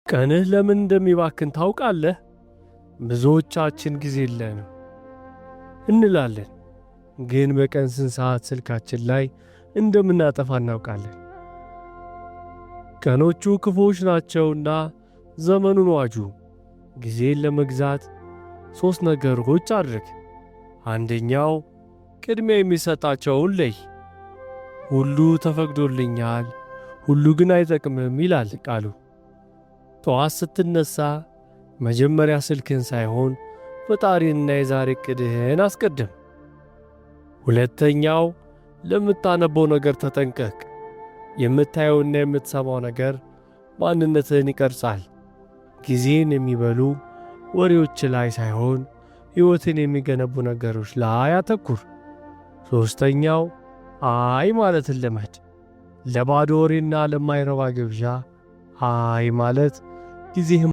ቀንህ ለምን እንደሚባክን ታውቃለህ? ብዙዎቻችን ጊዜ የለንም እንላለን፣ ግን በቀን ስንት ሰዓት ስልካችን ላይ እንደምናጠፋ እናውቃለን? ቀኖቹ ክፉዎች ናቸውና ዘመኑን ዋጁ። ጊዜን ለመግዛት ሦስት ነገሮች አድርግ። አንደኛው፣ ቅድሚያ የሚሰጣቸውን ለይ። ሁሉ ተፈቅዶልኛል፣ ሁሉ ግን አይጠቅምም ይላል ቃሉ። ጠዋት ስትነሳ መጀመሪያ ስልክህን ሳይሆን ፈጣሪንና የዛሬ ዕቅድህን አስቀድም። ሁለተኛው፣ ለምታነበው ነገር ተጠንቀቅ። የምታየውና የምትሰማው ነገር ማንነትህን ይቀርጻል። ጊዜን የሚበሉ ወሬዎች ላይ ሳይሆን ሕይወትን የሚገነቡ ነገሮች ላይ አተኩር። ሦስተኛው፣ አይ ማለትን ልመድ። ለባዶ ወሬና ለማይረባ ግብዣ አይ ማለት ጊዜህን